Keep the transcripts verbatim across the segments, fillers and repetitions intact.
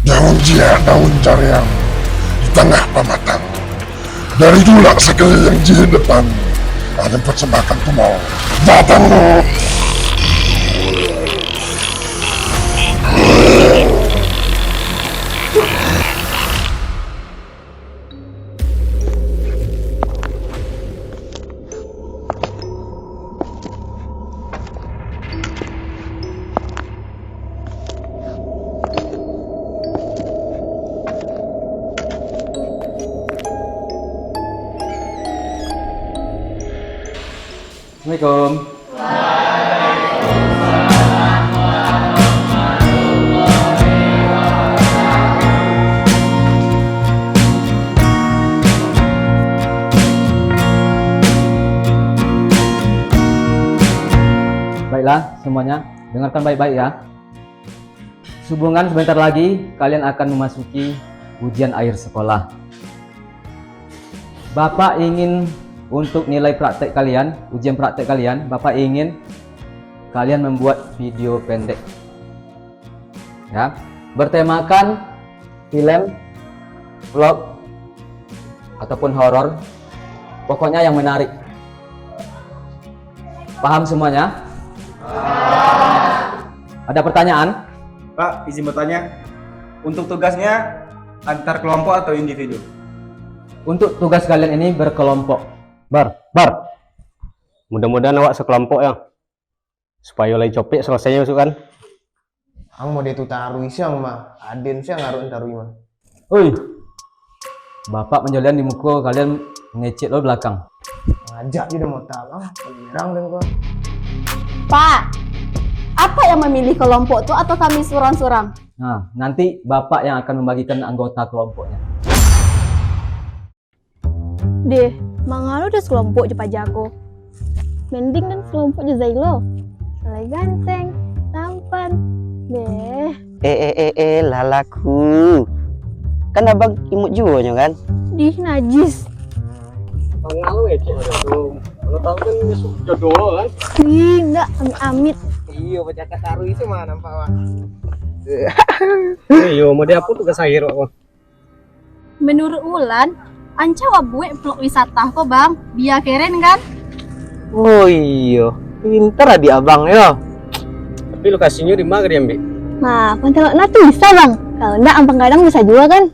Daun jihad, daun jariang di tangah pamatang. Dari julak sakali yang jihad datang, akan persembahkan tumau. Datang! Assalamualaikum. Baiklah, semuanya, dengarkan baik-baik ya. Sehubungan sebentar lagi kalian akan memasuki ujian akhir sekolah. Bapak ingin untuk nilai praktek kalian, ujian praktek kalian, Bapak ingin kalian membuat video pendek. Ya, bertemakan film, vlog, ataupun horor. Pokoknya yang menarik. Paham semuanya? Ada pertanyaan? Pak, izin bertanya. Untuk tugasnya antar kelompok atau individu? Untuk tugas kalian ini berkelompok. Bar, bar. Mudah-mudahan awak sekelompok ya. Supayo lai copek selesainyo, Su, kan? Ang mode tu taruih siang mah. Aden siang aruan taruih mah. Oi. Bapak manjolian di muko, kalian ngecek lo belakang. Ngajak je dah motor, ah. Paling merang deh kau. Pak, apa yang memilih kelompok tu atau kami surang-surang? Nah, nanti Bapak yang akan membagikan anggota kelompoknya. Deh, mangalo dah sekelompok jo paja ko. Mending kan sekelompok jo Zailo. Lai ganteng, tampan. Deh. Eh, eh, eh, eh, lalaku. Kan abang imut juo nyo kan? Dih, najis. Mangalo ngecek macam tu. Kalau tahu kan dia su-, jodoh lo kan? Ih, enggak, amit-amit. Iyo, bajakat taruih itu mah nampak, Pak. Iyo, mau dia apa tugas akhir, Pak? Menurut Wulan, ancak wak buek vlog wisata ko, Bang. Bia keren, kan? Oh iyo, pintar adik abang yo. Tapi lokasinyo di ma ka diambiak? Nah, Pantai Lok Na tu bisa, Bang. Kalau ndak, Ampang Gadang bisa juo, kan?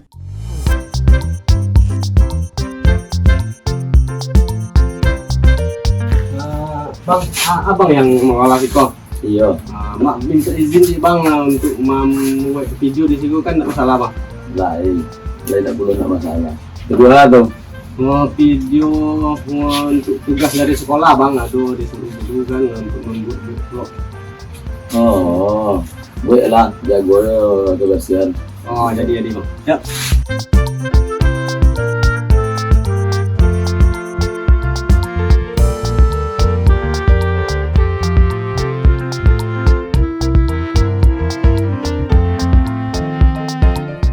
Ah, Bang, ah, abang yang mengolah iko. Iyo. Ah, mak minta izin dek Bang lah untuk mambuek video di situ kan, ndak masalah, Bang? Lain. Lain ndak pulo ndak masalah. Video lah tu. Oh, video, oh, untuk tugas dari sekolah, Bang, ado di situ kan untuk mambuek vlog. Oh, buek lah, jago yo kebersihan. Oh, jadi, jadi, Bang. Siap.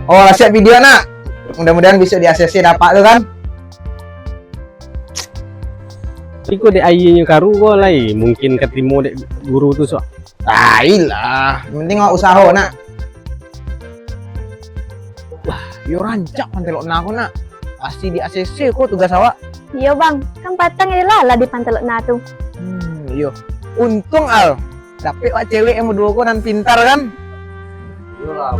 Oh, lah siap video, nak. Mudah-mudahan bisa di A C C dapat tu kan. Iko dek aianyo karu ko lai mungkin ka tarimo dek guru tu, Sok. Ailah, yang penting awak usaho, nak. Wah, yo rancak Pantai Lok Na ko, nak. Pasti di A C C ko tugas awak. Iyo, Bang. Kan patang ado lah di Pantai Lok Na tu. Hmm, iyo. Untung, Al. Dapek wak cewek yang baduo ko nan pintar, kan? Iyolah.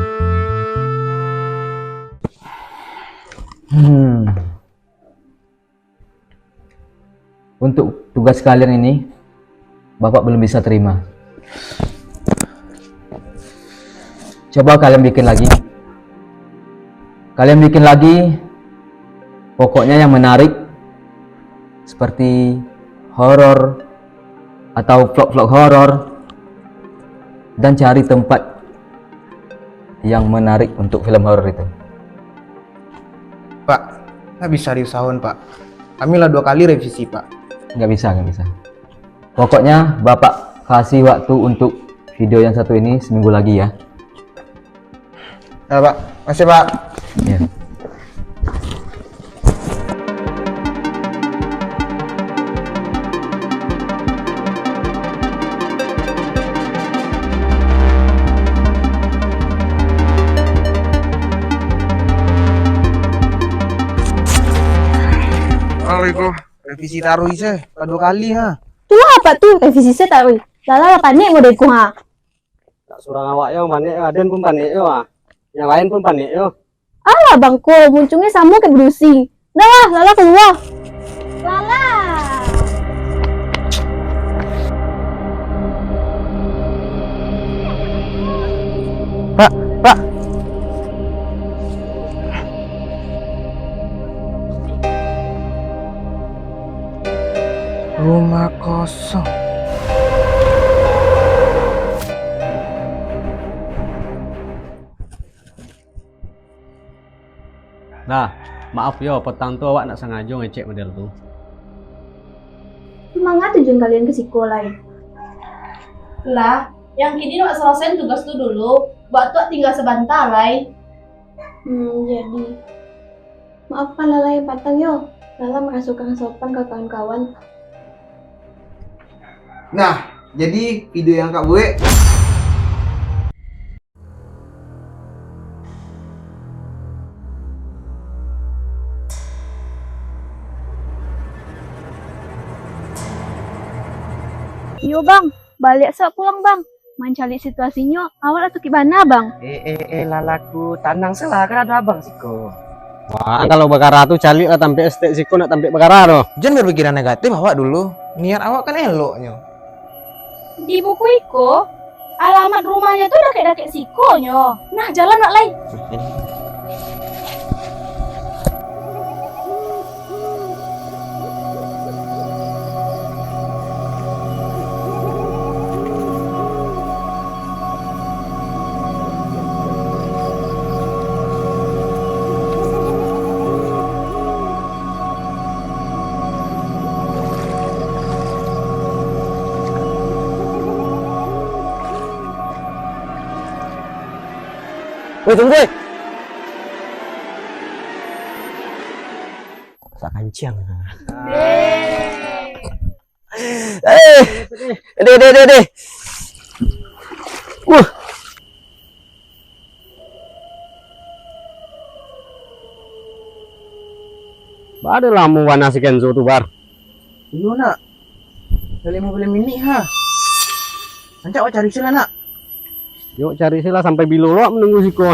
Hmm. Untuk tugas kalian ini, Bapak belum bisa terima. Coba kalian bikin lagi. Kalian bikin lagi, pokoknya yang menarik, seperti horor atau vlog-vlog horor, dan cari tempat yang menarik untuk film horor itu. Pak, nggak bisa diusahakan, Pak. Kami lah dua kali revisi, Pak. Nggak bisa, nggak bisa. Pokoknya, Bapak kasih waktu untuk video yang satu ini seminggu lagi, ya. Ya, Pak. Makasih, Pak. Ya. Ko, revisi taruih se, paduo kali ha. Tu lah apak tu, revisi se taruih. Lala lah panek model ko ha. Tak surang awak yo panek, aden pun panek yo ha. Yang lain pun panek yo. Alah bang ko, muncuangnyo samo kayak bedusi. Dah lah, Lala kalua. Lala. Pak, Pak. Rumah kosong. Nah, maaf yo, patang tu awak ndak sangajo ngecek model tu. Manga tujuan kalian ka siko lai? Lah, yang kini nak selesaiin tugas tu dulu, waktu tinggal sabanta lai. Hmm, jadi. Maafkan Lala yang patang yo, Lala maraso kurang sopan ka kawan-kawan. Nah, jadi video yang Kak buek. Iyo, Bang. Baliak se pulang, Bang. Mancaliak situasinyo, awak lah sakik bana, Bang. Eh, eh, eh, Lalaku, tanang se lah, kan ado abang siko. Wah, kalau bagara tu caliak lah tampek estek siko nak tampek bagara tu. Jan berpikiran negatif awak dulu. Niat awak kan eloknyo. Di buku iko, alamat rumahnyo tu dakek-dakek sikonyo. Nah, jalan wak lai. Woi, tunggu, woi. Sak kancang. Eh, deh, deh, deh, deh. Wah. Baa lamo bana si Kenzo tu, Bar. Iyo, Nak. Lah limo baleh minik, ha. Rancak awak cari se lah, Nak. Yo, cari se lah, sampai bilo lo awak manunggu siko?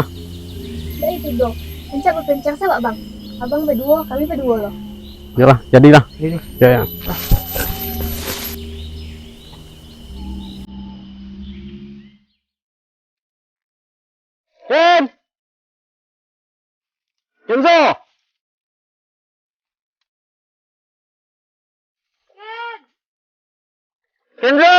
Dak itu doh. Rancak bapencang se wak, Bang. Abang baduo, kami baduo lo. Yolah, jadilah. Jadi. Ya, ya. Ken! Kenzo! Kenzo!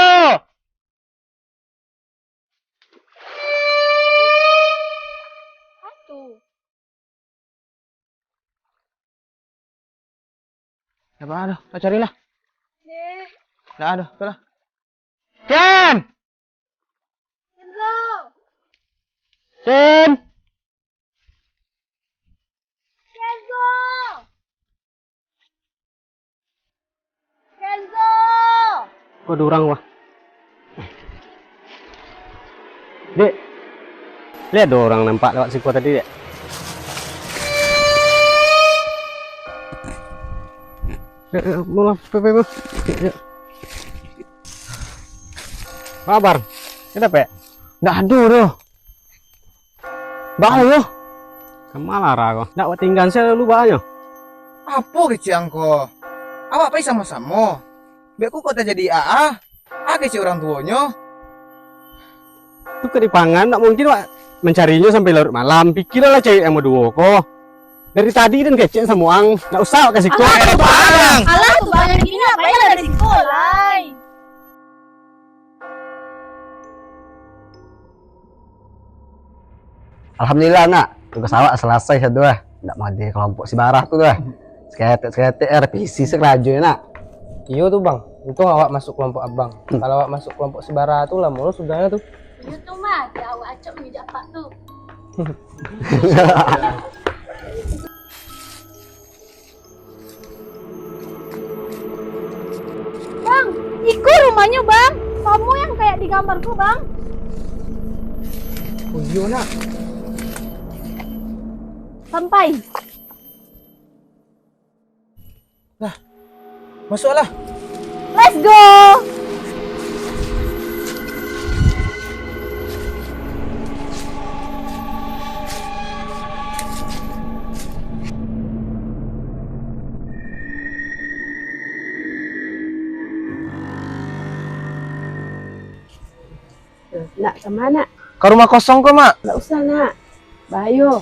Ado. Dak ado, carilah. Deh. Dak ado, tu lah. Ken! Kenzo! Ken! Kenzo! Kenzo! Kok ada orang, wah? Dek, lihat ada orang nampak lewat siko tadi, Dek. Eh, eh, mau lah, pe, pe, pe. Ya, ya. Kabar? Kenapa? Ndak ado doh. Baa yo? Kama lah ko? Ndak wak tinggaan se dulu baa nyo. Apo kecek angko? Awak pai samo-samo. Biak ko kok tajadi A A. A kecek urang tuonyo. Tu ka dipangan, ndak mungkin wak mancarinyo sampai laruik malam. Pikialah cewek yang baduo ko. Dari tadi den kecek samo ang, ndak usah wak ka siko. Alah tu bang, alah tu bang, yang kini ngapain lah dari siko lai? Alhamdulillah, Nak. Tugas awak salasai sado lah. Ndak mode kelompok si Barah tu lah. Saketek-saketek, eh, revisi sakarajo, Nak. Iyo tu, Bang. Untung awak masuk kelompok Abang. Hmm. Kalau awak masuk kelompok si Barah tu, lah mulus sudahnyo tu. Iyo tu mah, dak awak acok mangijak apak tu. Bang, iko rumahnyo, Bang. Samo yang kayak di gambar tu, Bang. Oh, iyo, Nak. Sampai. Lah, Masuaklah. Let's go. Nak ka ma, Nak? Ka rumah kosong ko, Mak. Ndak usah, Nak. Bahayo.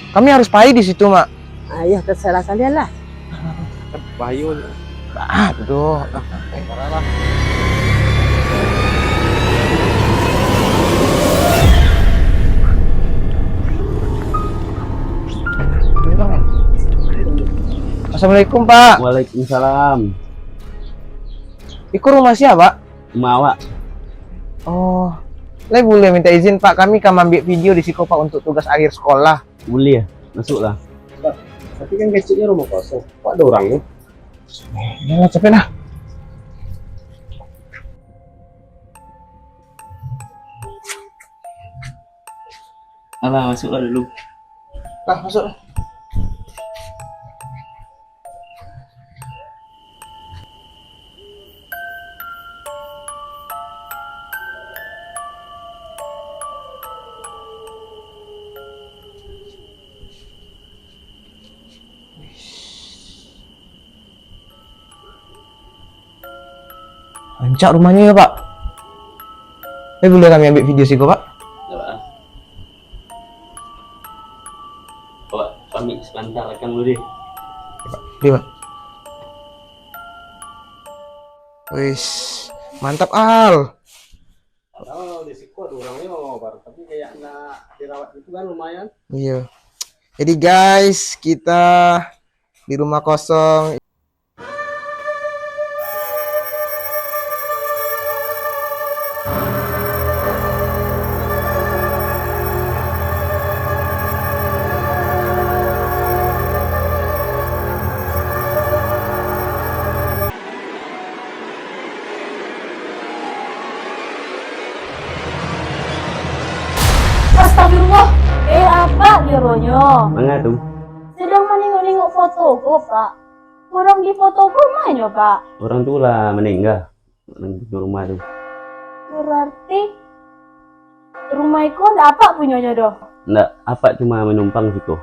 Kami harus pai di situ, Mak. Ah, yo, terserah kalian lah. Bahayo. Aduh. Assalamualaikum, Pak. Waalaikumsalam. Iko rumah sia, Pak? Rumah awak. Oh, lai buliah minta izin, Pak? Kami ka maambiak video di siko, Pak, untuk tugas akhir sekolah. Buliah, masuaklah. Pak, tapi kan keceknyo rumah kosong. Kok ado urang tu? Eh, iyolah, capeklah. Alah, masuaklah dulu. Lah, masuaklah. Rancak rumahnyo yo, Pak. Tapi buliah kami ambiak video siko, Pak? Ndak, Pak. Awak pamik sabanta, akang dulu deh. Oke, Pak. Wis, mantap, Al. Padahal di siko ado urangnyo, Bar, tapi kayak nak dirawat gitu kan, lumayan. Iyo. Jadi, guys, kita di rumah kosong. Astagfirullah. Eh, apak dironyo. Manga tu? Sadang maningok-ningok foto ko, Pak. Urang di foto ko ma nyo, Pak? Urang tu lah maningga, nan punyo rumah tu. Bararti, rumah iko ndak apak punyonyo doh? Ndak, apak cuma manumpang siko.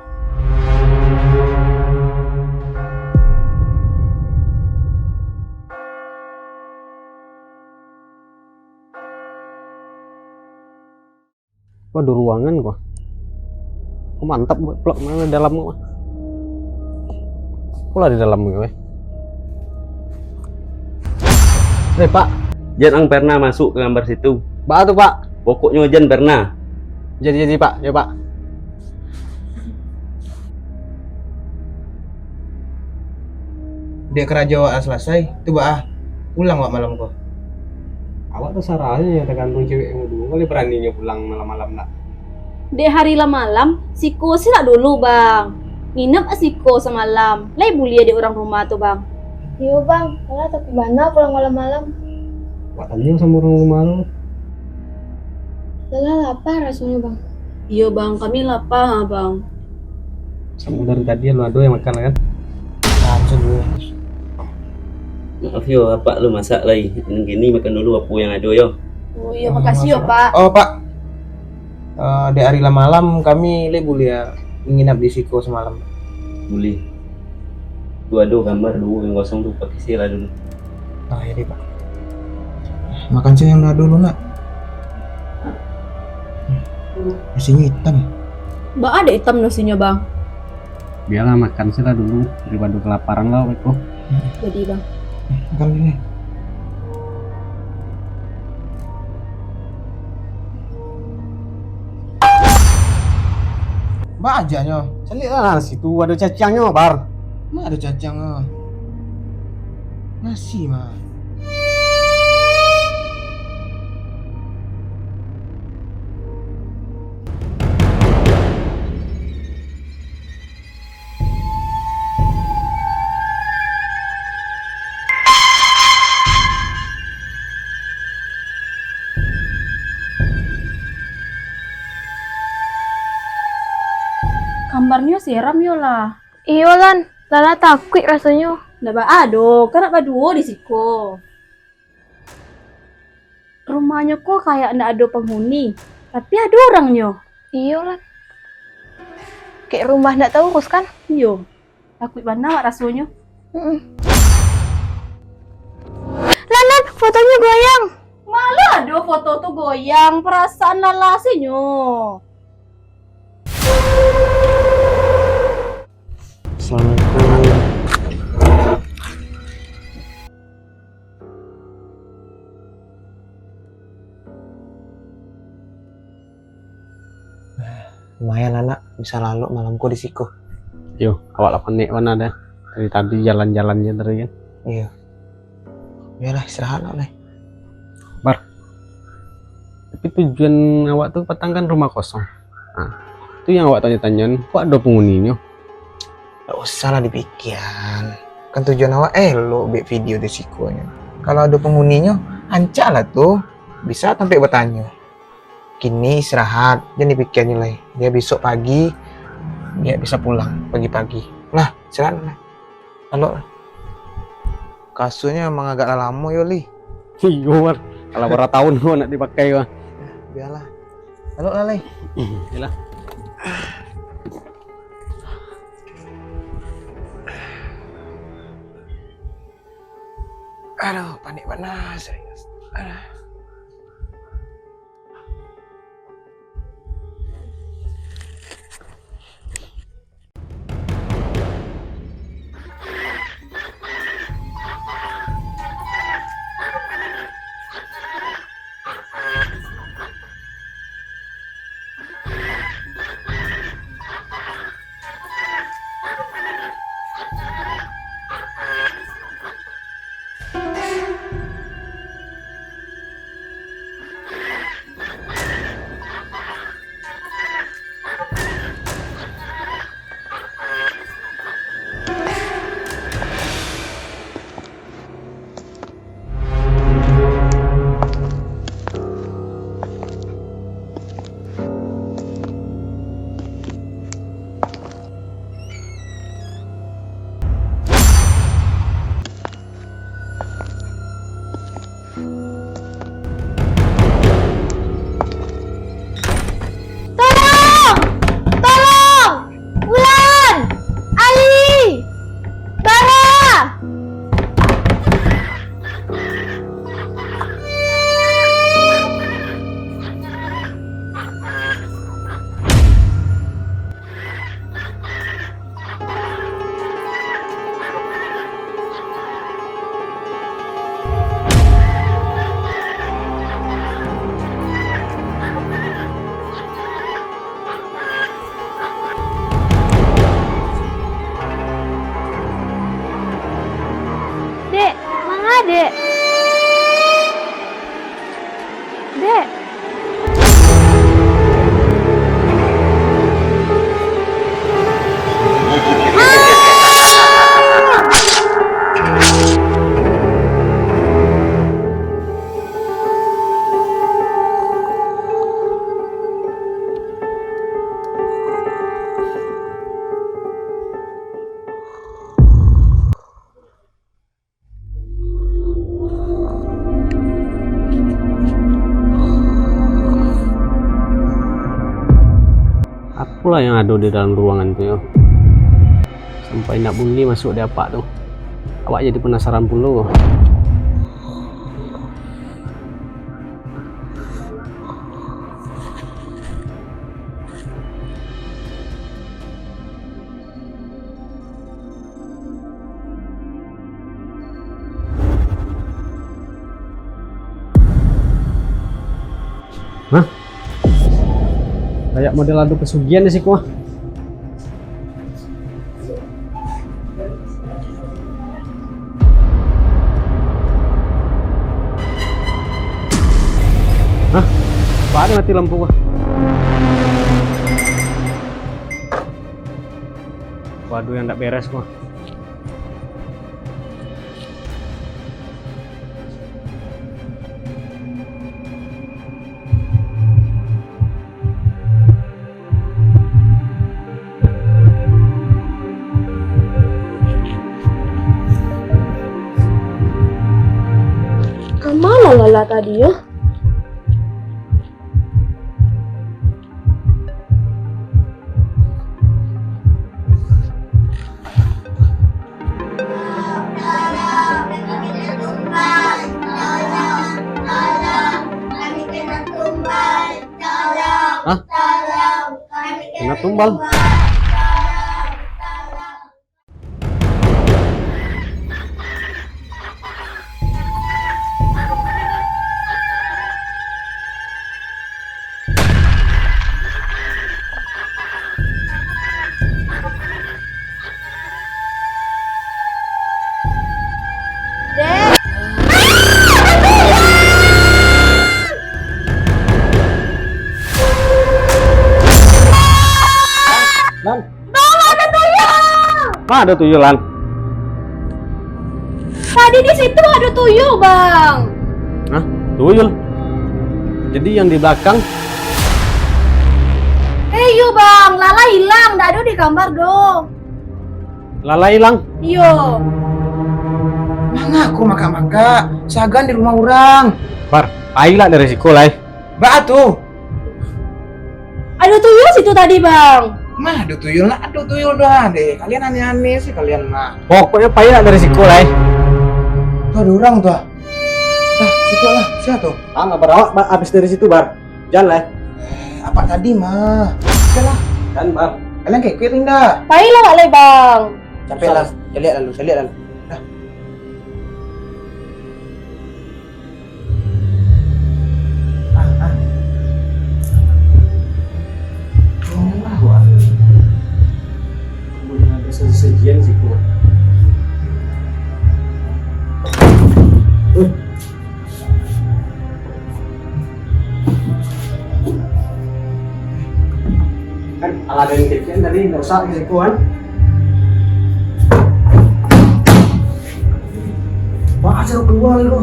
Wah, ado ruangan ko. Ko mantap, plek, mano dalam ko. Apo lah di dalam ko, eh? Eh, Pak. Jan ang pernah masuk ka gambar situ. Baa tu, Pak? Pokoknyo jan pernah. Jadi, jadi, Pak. Yo, Pak. Dek karajo awak lah salasai, tu baa, pulang awak malam ko. Awak tasarahnyo, tagantuang cewek ang dulu, lai baraninyo pulang malam-malam nak. Dek hari lah malam, siko se lah dulu, Bang. Nginap siko samalam, lai buliah dek urang rumah tu, Bang. Iyo, Bang, lah tapi bana pulang malam-malam. Awak tanyo samo urang rumah tu. Lah lapa rasonyo, Bang? Iyo, Bang, kami lapa, Bang. Samo dari tadi alun ado yang makan kan? Langsung dulu. Maaf yo, apak alun masak lai. Nan kini makan dulu apo yang ado yo. Oh iyo, makasih yo, Pak. Oh, Pak. Eh, dek ari lah malam, kami lai buliah nginap di siko samalam? Buliah. Tu ado gambar duo yang kosong tu, pakai sela dulu. Ah, iyo deh, Pak. Makan se yang lah dulu, nak. Nasinyo itam. Baa dek itam nasinyo, Bang? Bialah makan se lah dulu, daripado kalaparan lah, Beko. Jadi, Bang. Makan dulu. Baa ajanyo. Caliak lah situ, ado cacangnyo, Bar. Ma ado cacang ah. Nasi mah. Gambarnyo seram yo lah. Iyo, Lan. Lala takuik rasonyo. Ndak baa doh, kan nak baduo di siko. Rumahnyo ko kayak ndak ado panghuni, tapi ado urangnyo. Iyo lah. Kayak rumah ndak taurus kan? Iyo. Takuik bana awak rasonyo. Mm-mm. Lah, Nan, fotonyo goyang. Malah ado foto tu goyang, perasaan lalasinyo. Assalamualaikum. Lumayan lah, Nak, bisa lalok malam ko di siko. Yo, awak lah panek bana dah. Dari tadi jalan-jalan je tadi kan. Iyo. Bialah, istirahat lah, Lai. Bar, tapi tujuan awak tu patang kan rumah kosong. Nah, tu yang awak tanyo-tanyoan, kok ado panguninyo? Ndak usah lah dipikian. Kan tujuan awak elok buek video di siko nyo. Kalau ado panguninyo, rancak lah tu. Bisa tampek batanyo. Kini istirahat, jan dipikian lai. Biar besok pagi, biar bisa pulang pagi-pagi. Lah, istirahat lah. Lalok lah. Kasurnya emang agak lah lamo yo, Li. Iyo, Mar. Alah bara tahun ko nak dipakai ko. Bialah. Lalok lah, Lai. Iyolah. Aduh, panik bana, serius. Aduh. Tolong! Tolong! Wulan! Ali! Bara! Dek, manga, Dek? Dek. Apolah yang ado di dalam ruangan tu yo? Sampai indak buliah masuak di apak tu. Awak jadi penasaran pulo. Hah? Kayak model ado pesugihan di siko, ah. Hah? Baa mati lampu ko? Waduh, yang ndak beres ko. Lala tadi yo. Hah? Kena tumbal? Dek. Lan. Bang, ada tuyul! Ma ado tuyul, Lan? Tadi di situ ada tuyul, Bang. Hah? Tuyul? Jadi yang di belakang? Eh, iyo, Bang. Lala hilang, ndak ado di kamar doh. Lala hilang? Iyo. Manga ko makak-makak, sagan di rumah urang. Bar, pailah dari siko lai. Baa tu? Ado tuyul situ tadi, Bang. Mah, ado tuyul, nak ado tuyul doh, deh. Kalian aneh-aneh sih kalian mah. Pokoknyo pailah dari siko lai. Tu ado urang tu, ah. Nah, situ lah, sia tu? Bang, Bar, awak ba-, abih dari situ, Bar. Jan lai. Eh, apak tadi mah. Jan lah. Jan, Bar. Kalian ka ikuik indak? Pailah awak lai, Bang. Capek lah. Caliak lalu, caliak lalu. Dah. Ah, ah. Tolonglah, Wan. Bukan ada saji-sajian sih, Wan. Eh. Kan, alah dari kecil tadi ndak usah ke siko, kan? Wah, aja kalua lai ko.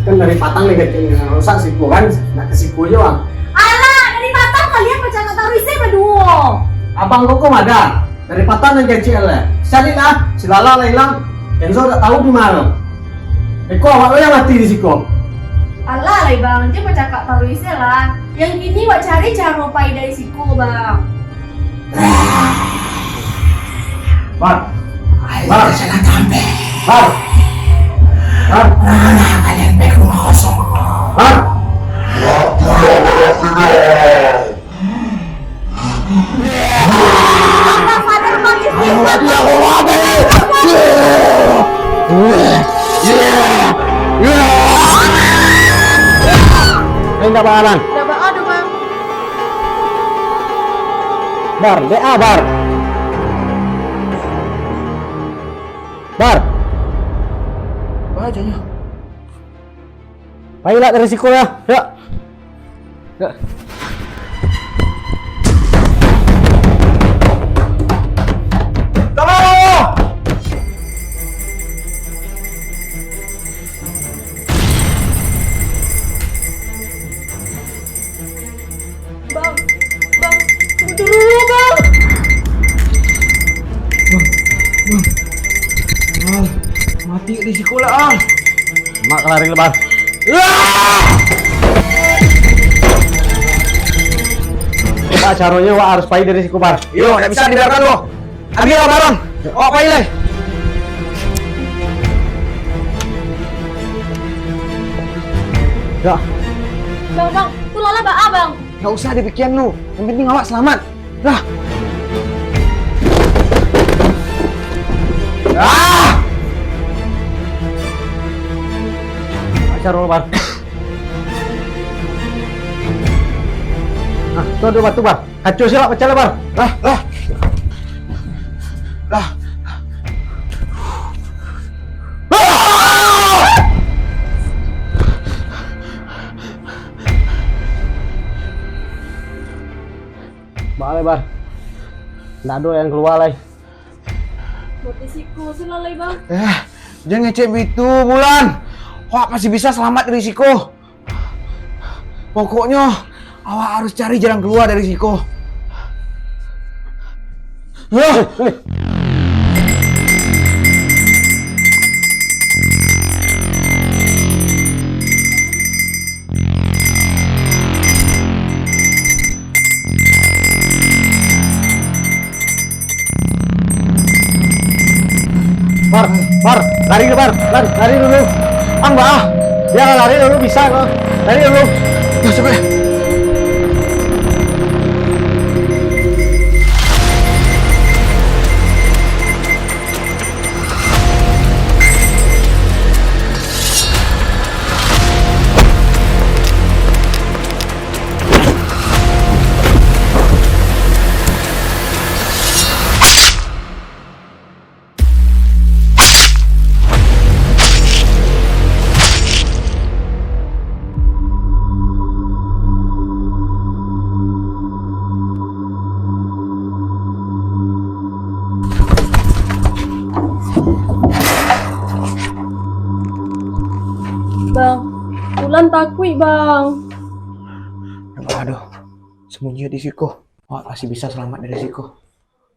Kan dari patang dari kecil ndak usah siko, kan? Nak ke siko jo, ah. Alah, dari patang kalian bacakak taruih se baduo. Abang koko mah ado. Dari patang nan kecil lai. Caliak lah, si Lala lah ilang. Kenzo dak tahu di mano. Iko awak lo yang mati di siko. Alah lai, Bang, jan bacakak taruih se lah. Yang kini wak cari caro pai dari siko, Bang. Bar. Bar. Bar. Bar. Bar. Indak baalan. Indak baa doh, Bang. Bar, dek ah, Bar. Bar. Apa aja nyo? Pailah dari siko lah. Yo. Yo. Tolong! Bang, Bang, tunggu dulu, Bang. Bang, Bang. Ah, mati di siko lah, ah. Mak lari lebar. Ah! Pak, caronyo wak harus pai dari siko, Bar. Iyo, ndak bisa dibiarkan doh. Ambiaklah barang. Awak pai lai. Yo. Bang, Bang, tu Lala baa, Bang? Ndak usah dipikian lu. Yang penting awak selamat. Lah. Ah! Ajar lu, Bar. Nah, tu ada batu, Bar. Kaco silap pecah lah, Bar. Lah, lah. Lah. Baa lai, Bar. Ndak ado yang kalua lai. Buat di siko se lah lai, Bang. Eh, jan ngecek bitu, Bulan. Awak masih bisa selamat dari siko. Pokoknyo, awak harus cari jalan kalua dari siko. Hah? Eh, eh. Bar, Bar, lari dulu, Bar, Bar, lari dulu. Ang, Bah, ah. Biar lari dulu, bisa kok. Lari dulu. Nah, capek. Bang, Ulan takuik, Bang. Aduh, sambunyi di siko. Wak pasti bisa salamat dari siko.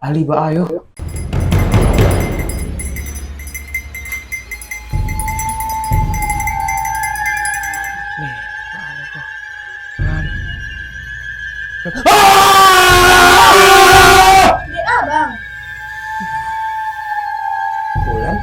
Ali baa yo. Nih, baa ko. Aduh. Ah! Dek ah, Bang. Ulan?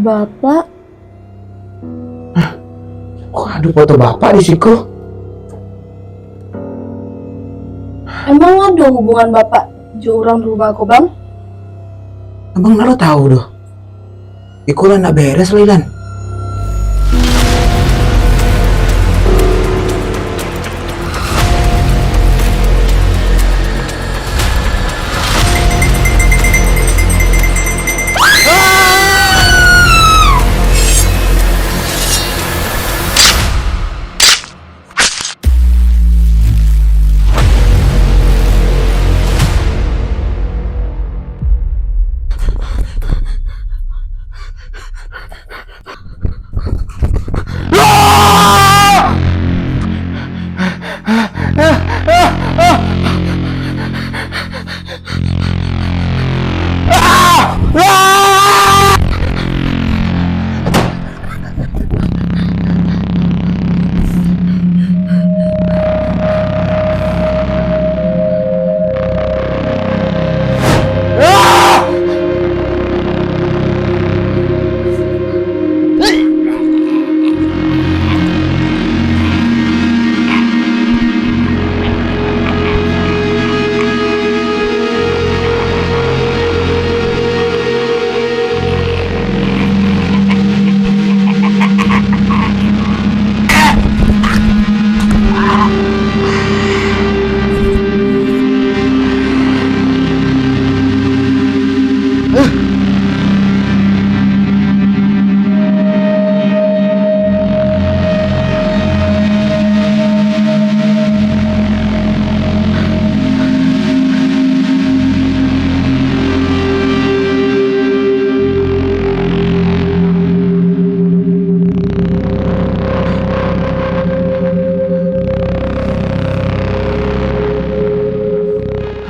Bapak? Hah? Kok ado foto Bapak di siko? Emang ado hubungan Bapak jo urang rumah ko, Bang? Abang ndak tahu doh. Iko lah ndak beres lai, Lan.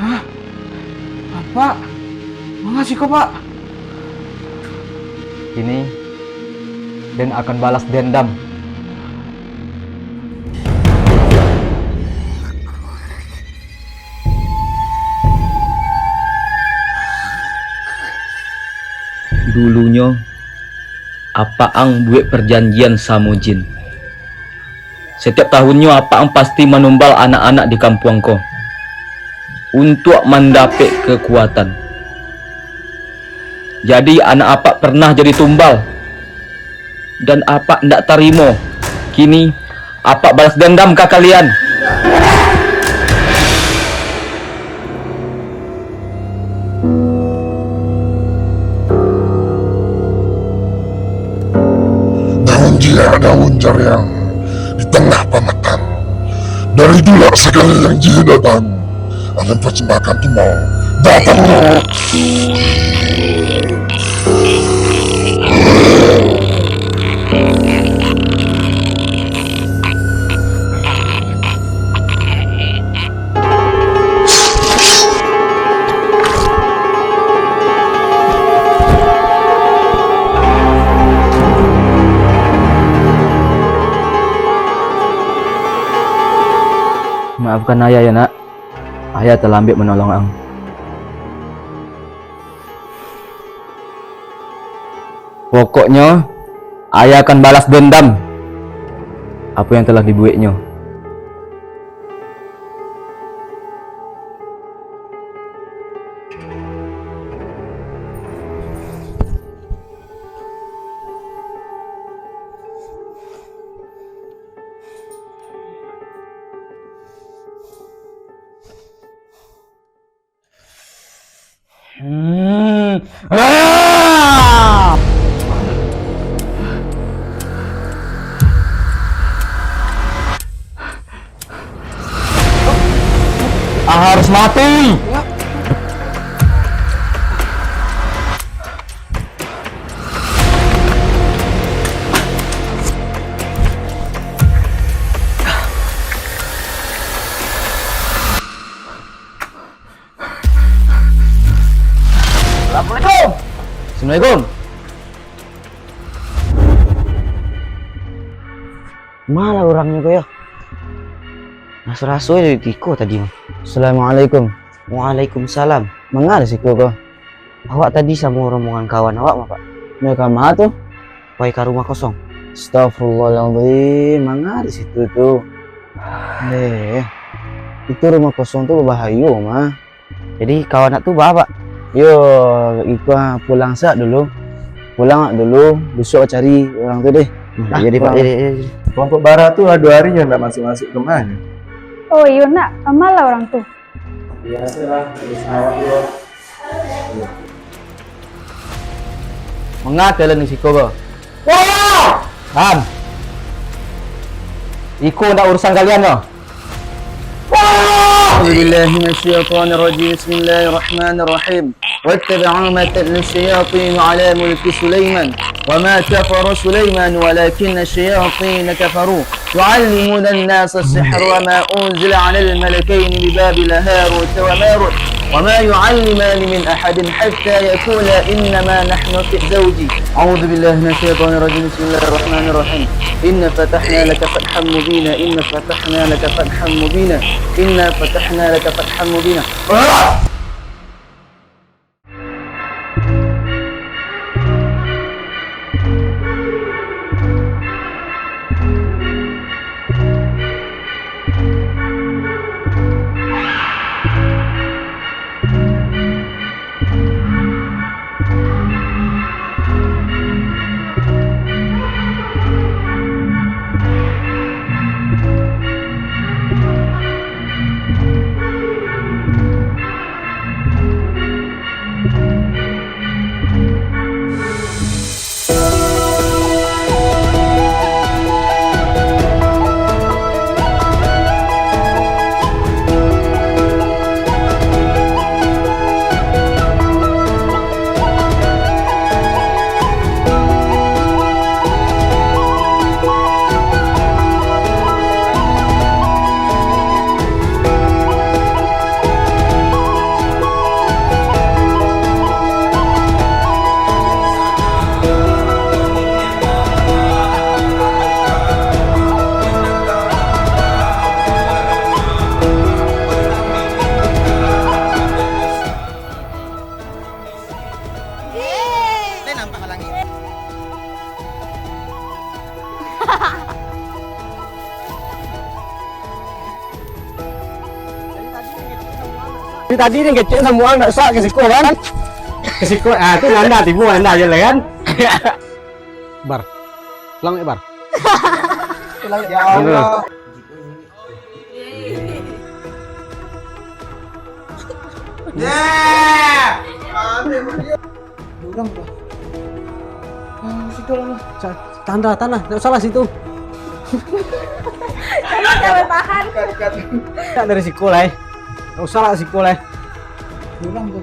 Hah? Apak? Manga siko, Pak? Kini, den akan balas dendam. Dulunyo, apak ang buek parjanjian samo jin. Satiap tahunnyo, apak ang pasti manumbal anak-anak di kampuang ko, untuak mandapek kakuatan. Jadi, anak apak parnah jadi tumbal, dan apak ndak tarimo. Kini, apak balas dendam ka kalian. Daun jiak, daun jariang, di tangah pamatang. Dari dulak sagalo yang jin datang, akan parsambahkan tumbal. Datang. Maafkan ayah ya, Nak. Ayah talambek manolong ang. Pokoknyo, ayah akan balas dendam apo yang telah dibueknyo. Hmm. Ah! Ah, harus mati. Assalamualaikum. Assalamualaikum. Ma lah urangnyo ko yo? Raso-raso dari tiko tadi mah. Assalamualaikum. Waalaikumsalam. Manga dari siko ko? Awak tadi samo rombongan kawan awak mah, Pak. Nyo ka ma tu? Pai ka rumah kosong. Astagfirullahaladzim, manga di situ tu? Eh, itu rumah kosong tu babahayo mah. Jadi kawan nak tu baa, Pak? Yo, iko ah, pulang sak dulu. Pulang sak dulu, bisuak cari urang tu deh. Hmm, ah, jadi, Pak, pulang. Jadi, jadi. Kelompok bara tu ado ari nyo ndak masuk-masuk ka ma nyo? Oh, iyo nak, ka ma lah urang tu? Biasolah, urusan awak juo. Manga kalian di siko ko? Wah! Diam! Iko ndak urusan kalian ko. Wah! A'udzubillahi minasyaitonirrajim. Bismillahirrahmanirrahim. واتبعوا ما تتلو الشياطين على ملك سليمان وما كفر سليمان ولكن الشياطين كفروا يعلمون الناس السحر وما أنزل على الملكين ببابل هاروت وماروت وما يعلمان من أحد حتى يقولا إنما نحن في زوجي. أعوذ بالله من الشيطان الرجيم. بسم الله الرحمن الرحيم. إنا فتحنا لك فتحا مبينا. إنا فتحنا لك فتحا مبينا. إنا فتحنا لك فتحا مبينا. Yeay. Saya nampak halangi. Dari tadi ni kecek samo ang nak sak ka siko kan? Ka siko, ah, tu nanda tibo, nanda je lah kan? Bar. Pulang, Bar. Ya Allah. Urang tu. Ah, situ lah. Sa-, tanda, tanda. Ndak usah lah situ. Kamu jangan tahan. Ndak dari siko lah, eh. Ndak usah lah siko lah, eh. Urang tu.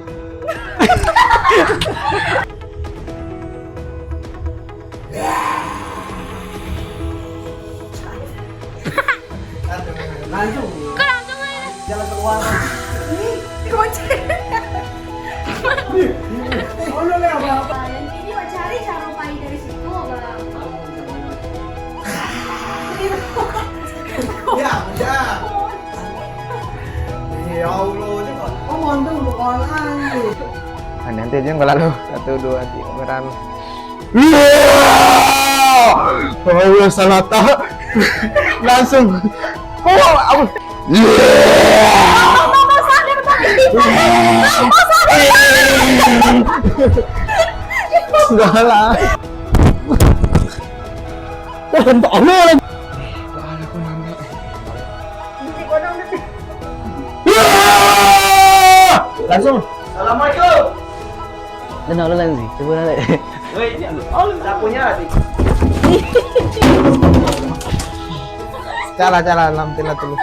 Langsung. Kau langsung aja. Jalan keluar. Ih, kocak. Mana ni, Abang? Ah, yang ini, Mak, cari cara pai dari situ, Abang. Ya, ya. Nanti aja kalau lalu. Satu, dua, tiga, meram. Allah, salah tak. Langsung. Oh, apa? Mama sadar, Bang. Mama sadar. Enggak lah. Wah, nampak Allah lagi. Langsung. Assalamualaikum. Kenal lah sih. Cuba lah. Weh, dia. Oh, tak punya hati. Cala, cala, lam tila dulu.